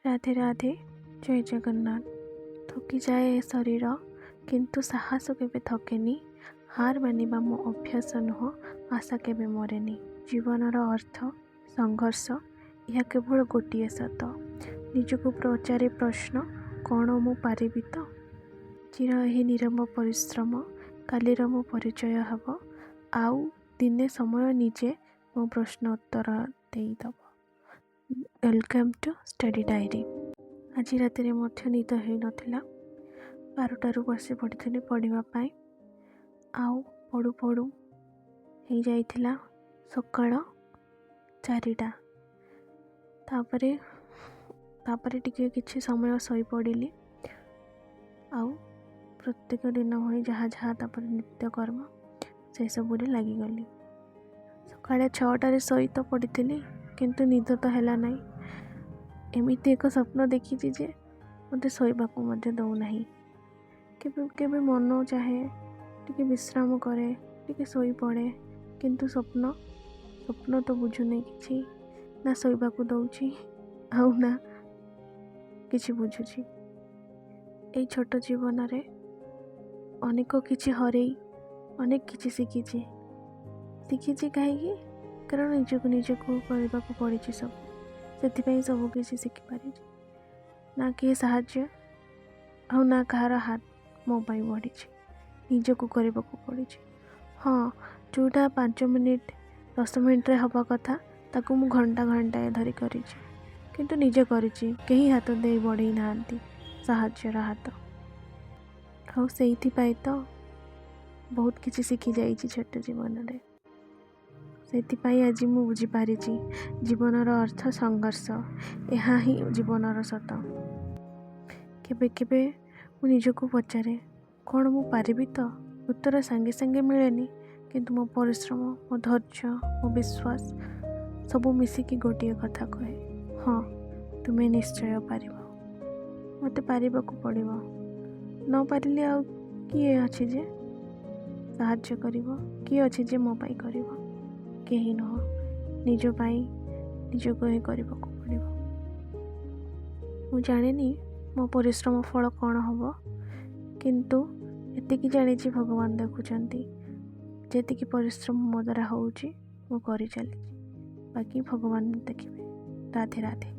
ରାଧେ ରାଧେ, ଜୟ ଜଗନ୍ନାଥ। ଥକିଯାଏ ଏ ଶରୀର, କିନ୍ତୁ ସାହସ କେବେ ଥକେନି। ହାର ମାନିବା ମୋ ଅଭ୍ୟାସ ନୁହଁ, ଆଶା କେବେ ମରେନି। ଜୀବନର ଅର୍ଥ ସଂଘର୍ଷ, ଏହା କେବଳ ଗୋଟିଏ ସତ। ନିଜକୁ ପଚାରେ ପ୍ରଶ୍ନ, କ'ଣ ମୁଁ ପାରିବି ତ? ଆଜିର ଏହି ନୀରବ ପରିଶ୍ରମ କାଲିର ମୋ ପରିଚୟ ହେବ, ଆଉ ଦିନେ ସମୟ ନିଜେ ମୋ ପ୍ରଶ୍ନ ଉତ୍ତର ଦେଇଦେବ। Welcome to Study Diary. ଆଜି ରାତିରେ ମଧ୍ୟ ନିଦ ହେଇନଥିଲା। 12ଟାରୁ ବସି ପଡ଼ିଥିଲି ପଢ଼ିବା ପାଇଁ, ଆଉ ପଢ଼ୁ ପଢ଼ୁ ହେଇଯାଇଥିଲା ସକାଳ 4ଟା। ତାପରେ ଟିକେ କିଛି ସମୟ ଶୋଇପଡ଼ିଲି, ଆଉ ପ୍ରତ୍ୟେକ ଦିନ ଭଳି ଯାହା ଯାହା ତାପରେ ନିତ୍ୟକର୍ମ ସେସବୁରେ ଲାଗିଗଲି। ସକାଳେ 6ଟାରେ ଶୋଇ ତ ପଡ଼ିଥିଲି, କିନ୍ତୁ ନିଦ ତ ହେଲା ନାହିଁ। ଏମିତି ଏକ ସ୍ୱପ୍ନ ଦେଖିଛି ଯେ ମୋତେ ଶୋଇବାକୁ ମଧ୍ୟ ଦେଉନାହିଁ। କେବେ କେବେ ମନ ଚାହେଁ ଟିକେ ବିଶ୍ରାମ କରେ, ଟିକେ ଶୋଇପଡ଼େ, କିନ୍ତୁ ସ୍ୱପ୍ନ ତ ବୁଝୁନି କିଛି ନା, ଶୋଇବାକୁ ଦେଉଛି ଆଉ ନା କିଛି ବୁଝୁଛି। ଏଇ ଛୋଟ ଜୀବନରେ ଅନେକ କିଛି ହରେଇ ଅନେକ କିଛି ଶିଖିଛି। ଶିଖିଛି କାହିଁକି? କାରଣ ନିଜକୁ ନିଜକୁ କରିବାକୁ ପଡ଼ିଛି ସବୁ, ସେଥିପାଇଁ ସବୁ କିଛି ଶିଖିପାରିଛି। ନା କିଏ ସାହାଯ୍ୟ ଆଉ ନା କାହାର ହାତ ମୋ ପାଇଁ ବଢ଼ିଛି, ନିଜକୁ କରିବାକୁ ପଡ଼ିଛି। ହଁ, ଯେଉଁଟା 5 ମିନିଟ୍ 10 ମିନିଟ୍ରେ ହେବା କଥା, ତାକୁ ମୁଁ ଘଣ୍ଟା ଘଣ୍ଟାଏ ଧରି କରିଛି, କିନ୍ତୁ ନିଜେ କରିଛି। କେହି ହାତ ଦେଇ ବଢ଼େଇ ନାହାନ୍ତି ସାହାଯ୍ୟର ହାତ। ଆଉ ସେଇଥିପାଇଁ ତ ବହୁତ କିଛି ଶିଖିଯାଇଛି ଛୋଟ ଜୀବନରେ। ସେଥିପାଇଁ ଆଜି ମୁଁ ବୁଝିପାରିଛି, ଜୀବନର ଅର୍ଥ ସଂଘର୍ଷ, ଏହା ହିଁ ଜୀବନର ସତ। କେବେ କେବେ ମୁଁ ନିଜକୁ ପଚାରେ, କ'ଣ ମୁଁ ପାରିବି ତ? ଉତ୍ତର ସାଙ୍ଗେ ସାଙ୍ଗେ ମିଳେନି, କିନ୍ତୁ ମୋ ପରିଶ୍ରମ, ମୋ ଧୈର୍ଯ୍ୟ, ମୋ ବିଶ୍ୱାସ ସବୁ ମିଶିକି ଗୋଟିଏ କଥା କହେ, ହଁ, ତୁମେ ନିଶ୍ଚୟ ପାରିବ। ମୋତେ ପାରିବାକୁ ପଡ଼ିବ। ନ ପାରିଲେ ଆଉ କିଏ ଅଛି ଯେ ସାହାଯ୍ୟ କରିବ? କିଏ ଅଛି ଯେ ମୋ ପାଇଁ କରିବ? କେହି ନୁହଁ। ନିଜ ପାଇଁ ନିଜକୁ ହିଁ କରିବାକୁ ପଡ଼ିବ। ମୁଁ ଜାଣିନି ମୋ ପରିଶ୍ରମ ଫଳ କ'ଣ ହେବ, କିନ୍ତୁ ଏତିକି ଜାଣିଛି, ଭଗବାନ ଦେଖୁଛନ୍ତି। ଯେତିକି ପରିଶ୍ରମ ମୋ ଦ୍ୱାରା ହେଉଛି, ମୁଁ କରିଚାଲିଛି, ବାକି ଭଗବାନ ଦେଖିବେ। ରାଧେ ରାଧେ।